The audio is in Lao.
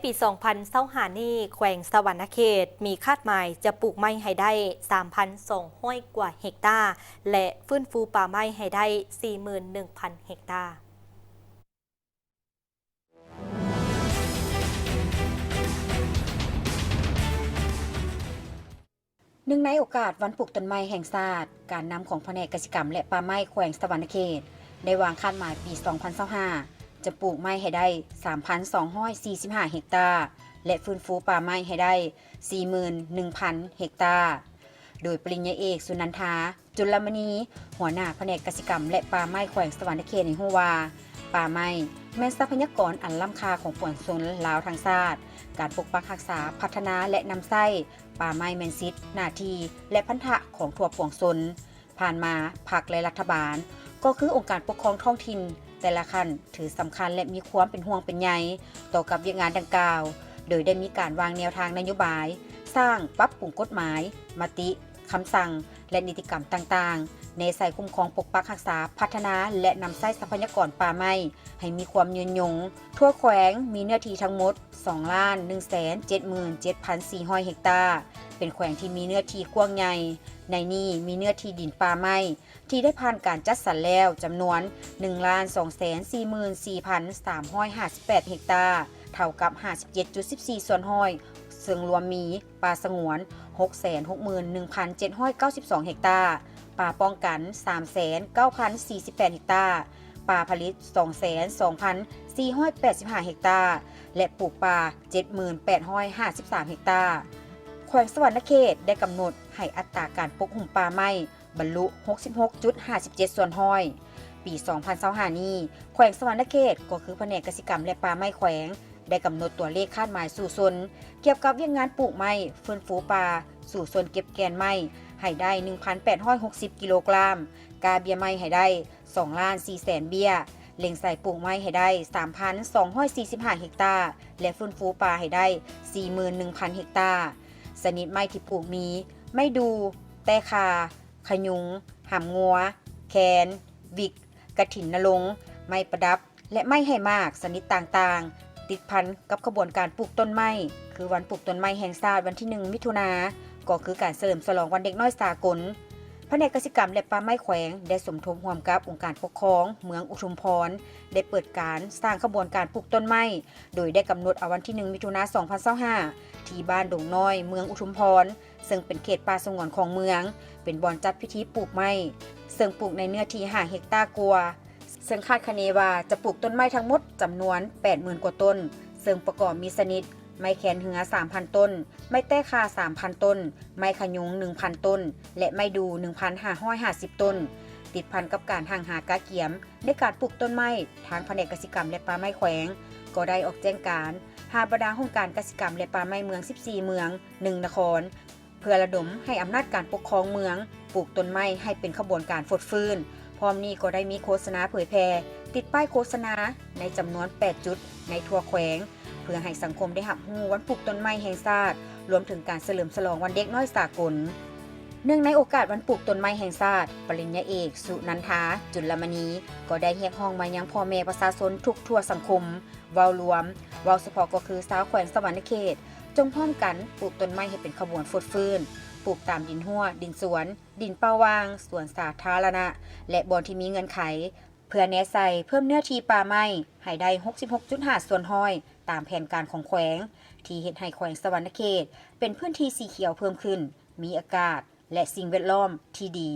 ປີສອງພັນຊາວຫ້ານີ້ ແຂວງສະຫວັນນະເຂດມີຄາດໝາຍຈະປູກໄມ້ໃຫ້ໄດ້ສາມພັນສອງຮ້ອຍກວ່າເຮັກຕາ ແລະ ຟື້ນຟູປ່າໄມ້ໃຫ້ໄດ້ສີ່ໝື່ນໜຶ່ງພັນເຮັກຕາ. ເນື່ອງໃນໂອກາດວັນປູກຕົ້ນໄມ້ແຫ່ງຊາດ, ການນຳຂອງພະແນກກະສິກຳ ແລະ ປ່າໄມ້ແຂວງສະຫວັນນະເຂດ ໄດ້ວາງຄາດໝາຍປີສອງພັນຊາວຫ້າ ຈະປູກໄມ້ໃຫ້ໄດ້ສາມພັນສອງຮ້ອຍສີ່ສິບຫ້າເຮັກຕາ ແລະ ຟື້ນຟູປ່າໄມ້ໃຫ້ໄດ້ສີ່ໝື່ນໜຶ່ງພັນເຮັກຕາ. ໂດຍປະລິນຍາເອກ ສຸນັນທາ ຈຸລະມະນີ ຫົວໜ້າພະແນກກະສິກຳ ແລະ ປ່າໄມ້ແຂວງສະຫວັນນະເຂດໃຫ້ຮູ້ວ່າ ປ່າໄມ້ແມ່ນຊັບພະຍາກອນອັນລ້ຳຄ່າຂອງປວງຊົນລາວທັງຊາດ. ການປົກປັກຮັກສາ, ພັດທະນາ ແລະ ນຳໃຊ້ປ່າໄມ້ແມ່ນສິດ, ໜ້າທີ່ ແລະ ພັນທະຂອງທົ່ວປວງຊົນ. ຜ່ານມາ, ພັກ ແລະ ລັດຖະບານ ກໍຄືອົງການປົກຄອງທ້ອງຖິ່ນແຕ່ລະຂັ້ນ ຖືສຳຄັນ ແລະ ມີຄວາມເປັນຫ່ວງເປັນໃຍຕໍ່ກັບວຽກງານດັ່ງກ່າວ, ໂດຍໄດ້ມີການວາງແນວທາງນະໂຍບາຍ, ສ້າງ, ປັບປຸງກົດໝາຍ, ມະຕິ, ຄຳສັ່ງ ແລະ ນິຕິກຳຕ່າງໆ ແນໃສ່ຄຸ້ມຄອງ, ປົກປັກຮັກສາ, ພັດທະນາ ແລະ ນຳໃຊ້ຊັບພະຍາກອນປ່າໄມ້ໃຫ້ມີຄວາມຍືນຍົງ. ທົ່ວແຂວງມີເນື້ອທີ່ທັງໝົດສອງລ້ານໜຶ່ງແສນເຈັດໝື່ນເຈັດພັນສີ່ຮ້ອຍເຮັກຕາ, ເປັນແຂວງທີ່ມີເນື້ອທີ່ກວ້າງໃຫຍ່. ໃນນີ້ມີເນື້ອທີ່ດິນປ່າໄມ້ ທີ່ໄດ້ຜ່ານການຈັດສັນແລ້ວຈຳນວນໜຶ່ງລ້ານສອງແສນສີ່ໝື່ນສີ່ພັນສາມຮ້ອຍຫ້າສິບແປດເຮັກຕາ, ເທົ່າກັບຫ້າສິບເຈັດຈຸດສິບສີ່ສ່ວນຮ້ອຍ, ເຊິ່ງລວມມີປ່າສະຫງວນຫົກແສນຫົກໝື່ນໜຶ່ງພັນເຈັດຮ້ອຍເກົ້າສິບສອງເຮັກຕາ, ປ່າປ້ອງກັນສາມແສນເກົ້າພັນສີ່ສິບແປດເຮັກຕາ, ປ່າຜະລິດສອງແສນສອງພັນສີ່ຮ້ອຍແປດສິບຫ້າເຮັກຕາ ແລະ ປູກປ່າເຈັດໝື່ນແປດຮ້ອຍຫ້າສິບສາມເຮັກຕາ. ແຂວງສະຫວັນນະເຂດໄດ້ກຳນົດໃຫ້ອັດຕາການປົກຫຸ້ມປ່າໄມ້ ບັນລຸຫົກສິບຫົກຈຸດຫ້າສິບເຈັດສ່ວນຮ້ອຍ. ປີສອງພັນຊາວຫ້ານີ້, ແຂວງສະຫວັນນະເຂດ ກໍຄືພະແນກກະສິກຳ ແລະ ປ່າໄມ້ແຂວງ ໄດ້ກຳນົດຕົວເລກຄາດໝາຍສູ້ຊົນ ກ່ຽວກັບວຽກງານປູກໄມ້, ຟື້ນຟູປ່າ, ສູ້ຊົນເກັບແກ່ນໄມ້ໃຫ້ໄດ້ໜຶ່ງພັນແປດຮ້ອຍຫົກສິບກິໂລກຣາມ, ກ້າເບ້ຍໄມ້ໃຫ້ໄດ້ສອງລ້ານສີ່ແສນເບ້ຍ, ເລັ່ງໃສ່ປູກໄມ້ໃຫ້ໄດ້ສາມພັນສອງຮ້ອຍສີ່ສິບຫ້າເຮັກຕາ ແລະ ຟື້ນຟູປ່າໃຫ້ໄດ້ສີ່ໝື່ນໜຶ່ງພັນເຮັກຕາ. ຊະນິດໄມ້ທີ່ປູກມີ ໄມ້ດູ່, ແຕ້ຂ່າ, ຂະຍຸງ, ຫຳງົວ, ແຄນ, ວິກ, ກະຖິນນະລົງ, ໄມ້ປະດັບ ແລະ ໄມ້ໃຫ້ໝາກຊະນິດຕ່າງໆ. ຕິດພັນກັບຂະບວນການປູກຕົ້ນໄມ້ ຄືວັນປູກຕົ້ນໄມ້ແຫ່ງຊາດວັນທີໜຶ່ງມິຖຸນາ ກໍຄືການສະເຫຼີມສະຫຼອງວັນເດັກນ້ອຍສາກົນ. ພະແນກກະສິກຳ ແລະ ປ່າໄມ້ແຂວງ ໄດ້ສົມທົບຮ່ວມກັບອົງການປົກຄອງເມືອງອຸທຸມພອນ ໄດ້ເປີດການສ້າງຂະບວນການປູກຕົ້ນໄມ້ ໂດຍໄດ້ກຳນົດເອົາວັນທີໜຶ່ງມິຖຸນາສອງພັນຊາວຫ້າ ທີ່ບ້ານດົງນ້ອຍ ເມືອງອຸທຸມພອນ ເຊິ່ງເປັນເຂດປ່າສະຫງວນຂອງເມືອງ ເປັນບ່ອນຈັດພິທີປູກໄມ້ ເຊິ່ງປູກໃນເນື້ອທີ່ຫ້າເຮັກຕາກວ່າ, ເຊິ່ງຄາດຄະເນວ່າຈະປູກຕົ້ນໄມ້ທັງໝົດຈຳນວນແປດໝື່ນກວ່າຕົ້ນ, ເຊິ່ງປະກອບມີຊະນິດ ໄມ້ແຄນເຮືອສາມພັນຕົ້ນ, ໄມ້ແຕ້ຂ່າສາມພັນຕົ້ນ, ໄມ້ຂະຍຸງໜຶ່ງພັນຕົ້ນ ແລະ ໄມ້ດູ່ໜຶ່ງພັນຫ້າຮ້ອຍຫ້າສິບຕົ້ນ. ຕິດພັນກັບການຮັ່ງຫາກະກຽມໃນການປູກຕົ້ນໄມ້, ທາງພະແນກກະສິກຳ ແລະ ປ່າໄມ້ແຂວງ ກໍໄດ້ອອກແຈ້ງການຫາບັນດາຫ້ອງການກະສິກຳ ແລະ ປ່າໄມ້ເມືອງສິບສີ່ເມືອງ ໜຶ່ງນະຄອນ ເພື່ອລະດົມໃຫ້ອຳນາດການປົກຄອງເມືອງປູກຕົ້ນໄມ້ໃຫ້ເປັນຂະບວນການຟົດຟື້ນ. ພ້ອມນີ້ກໍໄດ້ມີໂຄສະນາເຜີຍແຜ່, ຕິດປ້າຍໂຄສະນາໃນຈຳນວນແປດຈຸດໃນທົ່ວແຂວງ ເພື່ອໃຫ້ສັງຄົມໄດ້ຮັບຮູ້ວັນປູກຕົ້ນໄມ້ແຫ່ງຊາດ, ລວມເຖິງການສະເຫຼີມສະຫຼອງວັນເດັກນ້ອຍສາກົນ. ເນື່ອງໃນໂອກາດວັນປູກຕົ້ນໄມ້ແຫ່ງຊາດ, ປະລິນຍາເອກ ສຸນັນທາ ຈຸນລະມະນີ ກໍໄດ້ຮຽກຮ້ອງມາຍັງພໍ່ແມ່ປະຊາຊົນທຸກທົ່ວສັງຄົມ ເວົ້າລວມ, ເວົ້າສະເພາະກໍຄືຊາວແຂວງສະຫວັນນະເຂດ ຈົ່ງພ້ອມກັນປູກຕົ້ນໄມ້ໃຫ້ເປັນຂະບວນຟົດຟື້ນ, ປູກຕາມດິນຮົ້ວ, ດິນສວນ, ດິນປ່າຫວ່າງ, ສວນສາທາລະນະ ແລະ ບ່ອນທີ່ມີເງື່ອນໄຂ ເພື່ອແນໃສ່ເພີ່ມເນື້ອທີ່ປ່າໄມ້ໃຫ້ໄດ້ຫົກສິບຫົກຈຸດຫ້າສ່ວນຮ້ອຍ ຕາມແຜນການຂອງແຂວງ ທີ່ເຮັດໃຫ້ແຂວງສະຫວັນນະເຂດເປັນພື້ນທີ່ສີຂຽວເພີ່ມຂຶ້ນ, ມີອາກາດ ແລະ ສິ່ງແວດລ້ອມທີ່ດີ.